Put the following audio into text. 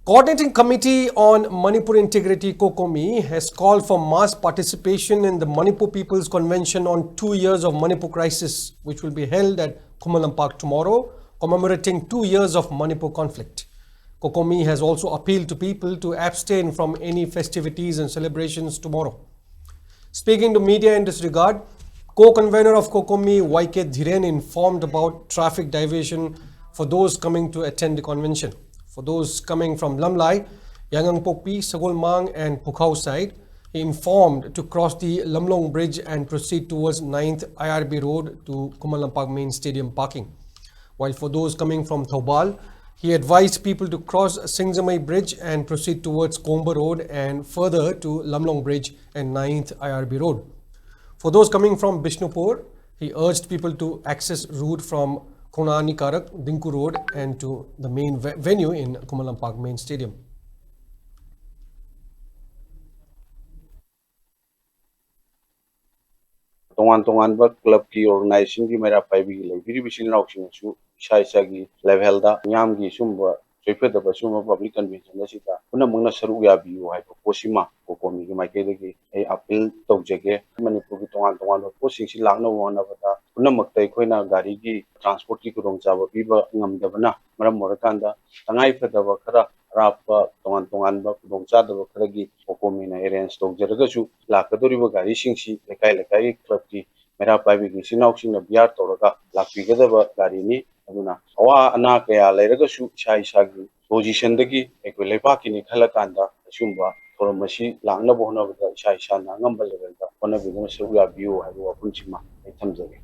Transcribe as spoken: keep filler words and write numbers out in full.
Coordinating Committee on Manipur Integrity, COCOMI, has called for mass participation in the Manipur People's Convention on two years of Manipur crisis, which will be held at Khuman Lampak tomorrow, commemorating two years of Manipur conflict. COCOMI has also appealed to people to abstain from any festivities and celebrations tomorrow. Speaking to media in this regard, co-convener of COCOMI, Y K Dhiren, informed about traffic diversion for those coming to attend the convention. For those coming from Lamlai, Yaingangpokpi, Sagolmang and Pukhao side, he informed to cross the Lamlong Bridge and proceed towards ninth I R B Road to Khuman Lampak Main Stadium parking. While for those coming from Thoubal, he advised people to cross Singjamei Bridge and proceed towards Komba Road and further to Lamlong Bridge and ninth I R B Road. For those coming from Bishnupur, he urged people to access route from Khongnani Karak, Dingku Road, and to the main ve-, venue in Khuman Lampak Main Stadium. ꯇꯣꯉꯥꯟ ꯇꯣꯉꯥꯟꯕ ꯀ꯭ꯂꯕꯀꯤ, ꯑꯣꯔꯒꯅꯥꯏꯖꯦꯁꯟꯒꯤ ꯃꯩꯔꯥ ꯄꯥꯏꯕꯤꯒꯤ ꯂꯩꯕꯤꯔꯤꯕ ꯏꯆꯤꯜ ꯏꯅꯥꯎꯁꯤꯡꯅꯁꯨ ꯏꯁꯥ ꯏꯁꯥꯒꯤ ꯂꯦꯚꯦꯜꯗ ꯃꯤꯌꯥꯝꯒꯤ ꯁꯨꯝꯕ ꯆꯣꯏꯐꯗꯕ ꯁꯨꯝꯕ ꯄꯕ꯭ꯂꯤꯛ ꯀꯟꯚꯦꯟꯁꯟ ꯑꯁꯤꯗ ꯄꯨꯝꯅꯃꯛꯅ ꯁꯔꯨꯛ ꯌꯥꯕꯤꯌꯨ ꯍꯥꯏꯕ ꯄꯣꯠꯁꯤꯃ ꯀꯣꯀꯣꯃꯤꯒꯤ ꯃꯥꯏꯀꯩꯗꯒꯤ ꯑꯩ ꯑꯄꯤꯜ ꯇꯧꯖꯒꯦ꯫ ꯃꯅꯤꯄꯨꯔꯒꯤ ꯇꯣꯉꯥꯟ ꯇꯣꯉꯥꯟꯕ ꯄꯣꯠꯁꯤꯡꯁꯤ ꯂꯥꯛꯅꯕ ꯍꯣꯠꯅꯕꯗ ꯄꯨꯝꯅꯃꯛꯇ ꯑꯩꯈꯣꯏꯅ ꯒꯥꯔꯤꯒꯤ ꯇ꯭ꯔꯥꯟꯁꯄꯣꯔꯠꯀꯤ ꯈꯨꯗꯣꯡꯆꯥꯕ ꯄꯤꯕ ꯉꯝꯗꯕꯅ ꯃꯔꯝ ꯑꯣꯏꯔꯀꯥꯟꯗ ꯇꯉꯥꯏ ꯐꯗꯕ ꯈꯔ ꯑꯔꯥꯞꯄ ꯇꯣꯉꯥꯟ ꯇꯣꯉꯥꯟꯕ ꯈꯨꯗꯣꯡꯆꯥꯗꯕ ꯈꯔꯒꯤ ꯀꯣꯀꯣꯃꯤꯅ ꯑꯦꯔꯦꯟꯖ ꯇꯧꯖꯔꯒꯁꯨ ꯂꯥꯛꯀꯗꯧꯔꯤꯕ ꯒꯥꯔꯤꯁꯤꯡꯁꯤ ꯂꯩꯀꯥꯏ ꯂꯩꯀꯥꯏꯒꯤ ꯀ꯭ꯂꯕꯀꯤ ꯃꯩꯔꯥ ꯄꯥꯏꯕꯤꯒꯤ ꯏꯆꯤꯟ ꯏꯅꯥꯎꯁꯤꯡꯅ ꯕꯤꯌꯥꯔ ꯇꯧꯔꯒ ꯂꯥꯛꯄꯤꯒꯗꯕ ꯒꯥꯔꯤꯅꯤ꯫ ꯑꯗꯨꯅ ꯑꯋꯥ ꯑꯅꯥ ꯀꯌꯥ ꯂꯩꯔꯒꯁꯨ ꯏꯁꯥ ꯏꯁꯥꯒꯤ ꯄꯣꯖꯤꯁꯟꯗꯒꯤ ꯑꯩꯈꯣꯏ ꯂꯩꯕꯥꯛꯀꯤꯅꯤ ꯈꯜꯂꯀꯥꯟꯗ ꯑꯁꯤꯒꯨꯝꯕ ꯊꯧꯔꯝ ꯑꯁꯤ ꯂꯥꯛꯅꯕ ꯍꯣꯠꯅꯕꯗ ꯏꯁꯥ ꯏꯁꯥꯅ ꯑꯉꯝꯕ ꯂꯦꯚꯦꯜꯗ ꯍꯣꯠꯅꯕꯤꯗꯨꯅ ꯁꯔꯨꯛ ꯌꯥꯕꯤꯌꯨ ꯍꯥꯏꯕ ꯋꯥꯐꯝꯁꯤꯃ ꯑꯩ ꯊꯝꯖꯒꯦ꯫